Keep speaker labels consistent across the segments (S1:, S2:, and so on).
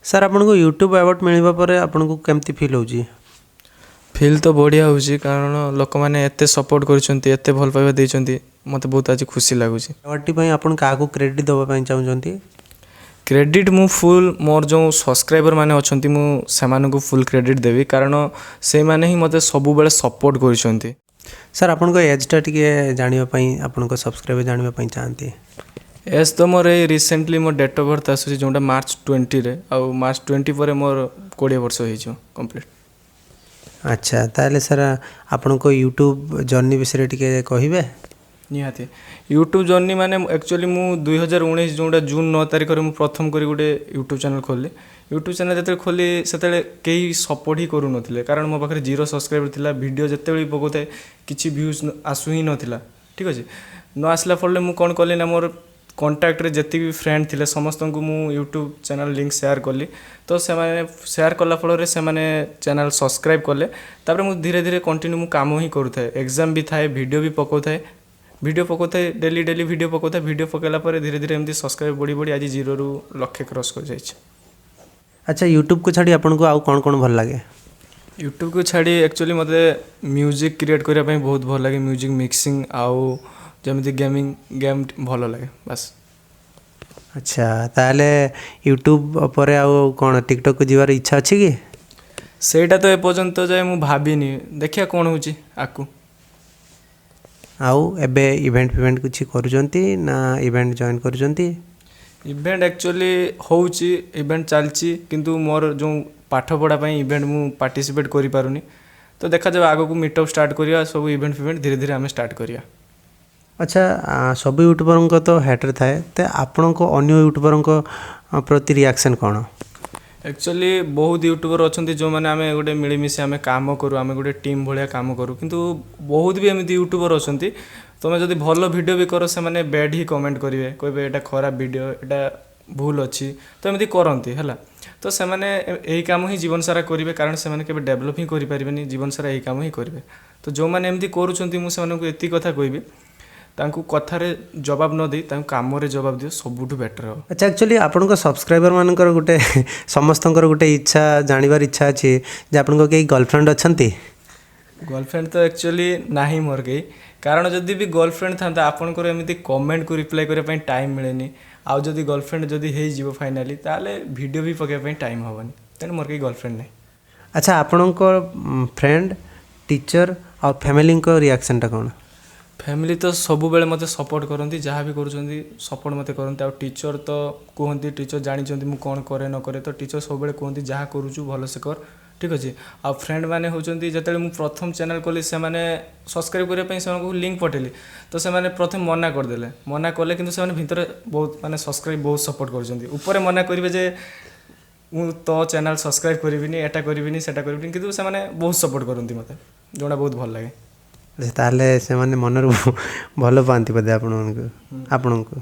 S1: Sir, ଆପଣଙ୍କୁ YouTube award ମିଳିବା ପରେ ଆପଣଙ୍କୁ କେମିତି ଫିଲ୍ ହେଉଛି?
S2: ଫିଲ୍ ତ ବଢ଼ିଆ ହେଉଛି, କାରଣ ଲୋକମାନେ ଏତେ ସପୋର୍ଟ କରିଛନ୍ତି, ଏତେ ଭଲ ପାଇବା ଦେଇଛନ୍ତି, ମୋତେ ବହୁତ ଆଜି ଖୁସି ଲାଗୁଛି।
S1: ଆୱାର୍ଡ଼ଟି ପାଇଁ ଆପଣ କାହାକୁ କ୍ରେଡ଼ିଟ୍ ଦେବା ପାଇଁ ଚାହୁଁଛନ୍ତି?
S2: କ୍ରେଡ଼ିଟ୍ ମୁଁ ଫୁଲ୍ ମୋର ଯେଉଁ ସବସ୍କ୍ରାଇବର୍ ମାନେ ଅଛନ୍ତି, ମୁଁ ସେମାନଙ୍କୁ ଫୁଲ୍ କ୍ରେଡ଼ିଟ୍ ଦେବି, କାରଣ ସେଇମାନେ ହିଁ ମୋତେ ସବୁବେଳେ ସପୋର୍ଟ କରିଛନ୍ତି।
S1: ସାର୍, ଆପଣଙ୍କ ଏଜ୍ଟା ଟିକେ ଜାଣିବା ପାଇଁ ଆପଣଙ୍କ ସବସ୍କ୍ରାଇବର୍ ଜାଣିବା ପାଇଁ ଚାହାନ୍ତି।
S2: ଏଜ୍ ତ ମୋର ଏଇ ରିସେଣ୍ଟଲି ମୋ ଡେଟ୍ ଅଫ୍ ବର୍ଥ ଆସୁଛି, ଯେଉଁଟା ମାର୍ଚ୍ଚ 20ରେ, ଆଉ ମାର୍ଚ୍ଚ 20 ପରେ ମୋର 20 ବର୍ଷ ହେଇଯିବ କମ୍ପ୍ଲିଟ୍।
S1: ଆଚ୍ଛା, ତାହେଲେ ସାର୍, ଆପଣଙ୍କ ୟୁଟ୍ୟୁବ୍ ଜର୍ଣ୍ଣି ବିଷୟରେ ଟିକେ କହିବେ?
S2: ନିହାତି। ୟୁଟ୍ୟୁବ୍ ଜର୍ଣ୍ଣି ମାନେ ଆକ୍ଚୁଆଲି ମୁଁ 2019 ଯେଉଁଟା ଜୁନ୍ 9 ତାରିଖରେ ମୁଁ ପ୍ରଥମ କରି ଗୋଟେ ୟୁଟ୍ୟୁବ୍ ଚ୍ୟାନେଲ୍ ଖୋଲିଲି। ୟୁଟ୍ୟୁବ୍ ଚ୍ୟାନେଲ୍ ଯେତେବେଳେ ଖୋଲି, ସେତେବେଳେ କେହି ସପୋର୍ଟ ହିଁ କରୁନଥିଲେ, କାରଣ ମୋ ପାଖରେ ଜିରୋ ସବସ୍କ୍ରାଇବର୍ ଥିଲା। ଭିଡ଼ିଓ ଯେତେବେଳେ ବି ପକାଉଥାଏ, କିଛି ଭ୍ୟୁଜ୍ ଆସୁ ହିଁ ନଥିଲା। ଠିକ୍ ଅଛି, ନ ଆସିଲା ଫଳରେ ମୁଁ କ'ଣ କଲି ନା, ମୋର କଣ୍ଟାକ୍ଟରେ ଯେତିକି ବି ଫ୍ରେଣ୍ଡ ଥିଲେ, ସମସ୍ତଙ୍କୁ ମୁଁ ୟୁଟ୍ୟୁବ୍ ଚ୍ୟାନେଲ୍ ଲିଙ୍କ୍ ସେୟାର କଲି। ତ ସେମାନେ ସେୟାର କଲା ଫଳରେ ସେମାନେ ଚ୍ୟାନେଲ୍ ସବସ୍କ୍ରାଇବ୍ କଲେ। ତାପରେ ମୁଁ ଧୀରେ ଧୀରେ କଣ୍ଟିନ୍ୟୁ ମୁଁ କାମ ହିଁ କରୁଥାଏ, ଏକ୍ଜାମ୍ ବି ଥାଏ, ଭିଡ଼ିଓ ବି ପକାଉଥାଏ, ଭିଡ଼ିଓ ପକାଉଥାଏ, ଡେଲି ଡେଲି ଭିଡ଼ିଓ ପକାଉଥାଏ। ଭିଡ଼ିଓ ପକାଇଲା ପରେ ଧୀରେ ଧୀରେ ଏମିତି ସବସ୍କ୍ରାଇବ୍ ବଢ଼ି ବଢ଼ି ଆଜି ଜିରୋରୁ ଲକ୍ଷେ କ୍ରସ୍ କରିଯାଇଛି।
S1: ଆଚ୍ଛା, ୟୁଟ୍ୟୁବକୁ ଛାଡ଼ି ଆପଣଙ୍କୁ ଆଉ କ'ଣ କ'ଣ ଭଲ ଲାଗେ?
S2: ୟୁଟ୍ୟୁବକୁ ଛାଡ଼ି ଆକ୍ଚୁଆଲି ମୋତେ ମ୍ୟୁଜିକ୍ କ୍ରିଏଟ୍ କରିବା ପାଇଁ ବହୁତ ଭଲ ଲାଗେ, ମ୍ୟୁଜିକ୍ ମିକ୍ସିଂ, ଆଉ ଯେମିତି ଗେମିଂ, ଗେମ୍ ଭଲ ଲାଗେ, ବାସ୍।
S1: ଆଚ୍ଛା, ତାହେଲେ ୟୁଟ୍ୟୁବ୍ ପରେ ଆଉ କ'ଣ ଟିକଟକ୍କୁ ଯିବାର ଇଚ୍ଛା ଅଛି କି?
S2: ସେଇଟା ତ ଏପର୍ଯ୍ୟନ୍ତ ଯାଏ ମୁଁ ଭାବିନି, ଦେଖିବା କ'ଣ ହେଉଛି ଆଗକୁ।
S1: ଆଉ ଏବେ ଇଭେଣ୍ଟ ଫିଭେଣ୍ଟ କିଛି କରୁଛନ୍ତି ନା ଇଭେଣ୍ଟ ଜଏନ୍ କରୁଛନ୍ତି?
S2: ଇଭେଣ୍ଟ ଆକ୍ଚୁଆଲି ହେଉଛି, ଇଭେଣ୍ଟ ଚାଲିଛି, କିନ୍ତୁ ମୋର ଯେଉଁ ପାଠପଢ଼ା ପାଇଁ ଇଭେଣ୍ଟ ମୁଁ ପାର୍ଟିସିପେଟ୍ କରିପାରୁନି। ତ ଦେଖାଯାଉ, ଆଗକୁ ମିଟଅପ୍ ଷ୍ଟାର୍ଟ କରିବା, ସବୁ ଇଭେଣ୍ଟ ଫିଭେଣ୍ଟ ଧୀରେ ଧୀରେ ଆମେ ଷ୍ଟାର୍ଟ କରିବା।
S1: ଆଚ୍ଛା, ସବୁ ୟୁଟ୍ୟୁବରଙ୍କ ତ ହେଟର୍ ଥାଏ, ତ ଆପଣଙ୍କ ଅନ୍ୟ ୟୁଟ୍ୟୁବରଙ୍କ ପ୍ରତି ରିଆକ୍ସନ୍ କ'ଣ?
S2: ଆକ୍ଚୁଆଲି ବହୁତ ୟୁଟ୍ୟୁବର ଅଛନ୍ତି, ଯେଉଁମାନେ ଆମେ ଗୋଟେ ମିଳିମିଶି ଆମେ କାମ କରୁ, ଆମେ ଗୋଟେ ଟିମ୍ ଭଳିଆ କାମ କରୁ। କିନ୍ତୁ ବହୁତ ବି ଏମିତି ୟୁଟ୍ୟୁବର ଅଛନ୍ତି, ତୁମେ ଯଦି ଭଲ ଭିଡ଼ିଓ ବି କର, ସେମାନେ ବ୍ୟାଡ଼୍ ହିଁ କମେଣ୍ଟ କରିବେ, କହିବେ ଏଇଟା ଖରାପ ଭିଡ଼ିଓ, ଏଇଟା ଭୁଲ ଅଛି। ତ ଏମିତି କରନ୍ତି ହେଲା। ତ ସେମାନେ ଏଇ କାମ ହିଁ ଜୀବନ ସାରା କରିବେ, କାରଣ ସେମାନେ କେବେ ଡେଭଲପ୍ ହିଁ କରିପାରିବେନି, ଜୀବନ ସାରା ଏଇ କାମ ହିଁ କରିବେ। ତ ଯେଉଁମାନେ ଏମିତି କରୁଛନ୍ତି, ମୁଁ ସେମାନଙ୍କୁ ଏତିକି କଥା କହିବି, ତାଙ୍କୁ କଥାରେ ଜବାବ ନ ଦେଇ ତାଙ୍କୁ କାମରେ ଜବାବ ଦିଅ, ସବୁଠୁ ବେଟର୍ ହେବ।
S1: ଆଚ୍ଛା, ଆକ୍ଚୁଆଲି ଆପଣଙ୍କ ସବସ୍କ୍ରାଇବର ମାନଙ୍କର ଗୋଟେ, ସମସ୍ତଙ୍କର ଗୋଟେ ଇଚ୍ଛା, ଜାଣିବାର ଇଚ୍ଛା ଅଛି ଯେ ଆପଣଙ୍କ କେହି ଗର୍ଲଫ୍ରେଣ୍ଡ ଅଛନ୍ତି?
S2: ଗର୍ଲଫ୍ରେଣ୍ଡ ତ ଆକ୍ଚୁଆଲି ନାହିଁ ମୋର କେହି, କାରଣ ଯଦି ବି ଗର୍ଲଫ୍ରେଣ୍ଡ ଥାନ୍ତା, ଆପଣଙ୍କର ଏମିତି କମେଣ୍ଟକୁ ରିପ୍ଲାଏ କରିବା ପାଇଁ ଟାଇମ୍ ମିଳେନି। ଆଉ ଯଦି ଗର୍ଲଫ୍ରେଣ୍ଡ ଯଦି ହେଇଯିବ ଫାଇନାଲି, ତାହେଲେ ଭିଡ଼ିଓ ବି ପକାଇବା ପାଇଁ ଟାଇମ୍ ହେବନି। ତେଣୁ ମୋର କେହି ଗର୍ଲଫ୍ରେଣ୍ଡ ନାହିଁ।
S1: ଆଚ୍ଛା, ଆପଣଙ୍କ ଫ୍ରେଣ୍ଡ, ଟିଚର ଆଉ ଫ୍ୟାମିଲିଙ୍କ ରିଆକ୍ସନ୍ଟା କ'ଣ?
S2: ଫ୍ୟାମିଲି ତ ସବୁବେଳେ ମୋତେ ସପୋର୍ଟ କରନ୍ତି, ଯାହା ବି କରୁଛନ୍ତି ସପୋର୍ଟ ମୋତେ କରନ୍ତି। ଆଉ ଟିଚର ତ କୁହନ୍ତି, ଟିଚର ଜାଣିଛନ୍ତି ମୁଁ କ'ଣ କରେ ନ କରେ, ତ ଟିଚର ସବୁବେଳେ କୁହନ୍ତି, ଯାହା କରୁଛୁ ଭଲସେ କର। ଠିକ୍ ଅଛି। ଆଉ ଫ୍ରେଣ୍ଡ ମାନେ ହେଉଛନ୍ତି, ଯେତେବେଳେ ମୁଁ ପ୍ରଥମ ଚ୍ୟାନେଲ୍ କଲି, ସେମାନେ ସବସ୍କ୍ରାଇବ୍ କରିବା ପାଇଁ ସେମାନଙ୍କୁ ଲିଙ୍କ୍ ପଠେଇଲି, ତ ସେମାନେ ପ୍ରଥମେ ମନା କରିଦେଲେ। ମନା କଲେ, କିନ୍ତୁ ସେମାନେ ଭିତରେ ବହୁତ ମାନେ ସବସ୍କ୍ରାଇବ୍ ବହୁତ ସପୋର୍ଟ କରୁଛନ୍ତି। ଉପରେ ମନା କରିବେ ଯେ ମୁଁ ତୋ ଚ୍ୟାନେଲ୍ ସବସ୍କ୍ରାଇବ୍ କରିବିନି, ଏଟା କରିବିନି, ସେଟା କରିବିନି, କିନ୍ତୁ ସେମାନେ ବହୁତ ସପୋର୍ଟ କରନ୍ତି ମୋତେ, ଯେଉଁଟା ବହୁତ ଭଲ ଲାଗେ।
S1: ଆଚ୍ଛା, ତାହେଲେ ସେମାନେ ମନରୁ ଭଲ ପାଆନ୍ତି ବୋଧେ ଆପଣମାନଙ୍କୁ, ଆପଣଙ୍କୁ।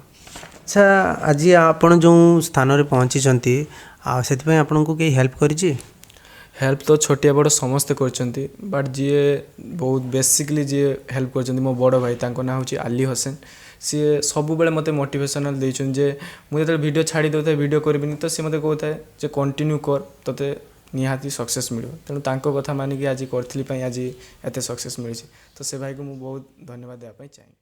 S1: ଆଚ୍ଛା, ଆଜି ଆପଣ ଯେଉଁ ସ୍ଥାନରେ ପହଞ୍ଚିଛନ୍ତି, ଆଉ ସେଥିପାଇଁ ଆପଣଙ୍କୁ କେହି ହେଲ୍ପ କରିଛି?
S2: ହେଲ୍ପ ତ ଛୋଟିଆ ବଡ଼ ସମସ୍ତେ କରିଛନ୍ତି, ବଟ୍ ଯିଏ ବହୁତ ବେସିକଲି ଯିଏ ହେଲ୍ପ କରିଛନ୍ତି, ମୋ ବଡ଼ ଭାଇ, ତାଙ୍କ ନାଁ ହେଉଛି ଆଲି ହୋସେନ। ସିଏ ସବୁବେଳେ ମୋତେ ମୋଟିଭେସନାଲ୍ ଦେଇଛନ୍ତି ଯେ ମୁଁ ଯେତେବେଳେ ଭିଡ଼ିଓ ଛାଡ଼ି ଦେଉଥାଏ, ଭିଡ଼ିଓ କରିବିନି, ତ ସିଏ ମୋତେ କହୁଥାଏ ଯେ କଣ୍ଟିନ୍ୟୁ କର, ତୋତେ ନିହାତି ସକ୍ସେସ୍ ମିଳିବ। ତେଣୁ ତାଙ୍କ କଥା ମାନିକି ଆଜି କରିଥିଲି ପାଇଁ ଆଜି ଏତେ ସକ୍ସେସ୍ ମିଳିଛି। ତ ସେ ଭାଇକୁ ମୁଁ ବହୁତ ଧନ୍ୟବାଦ ଦେବା ପାଇଁ ଚାହିଁବି।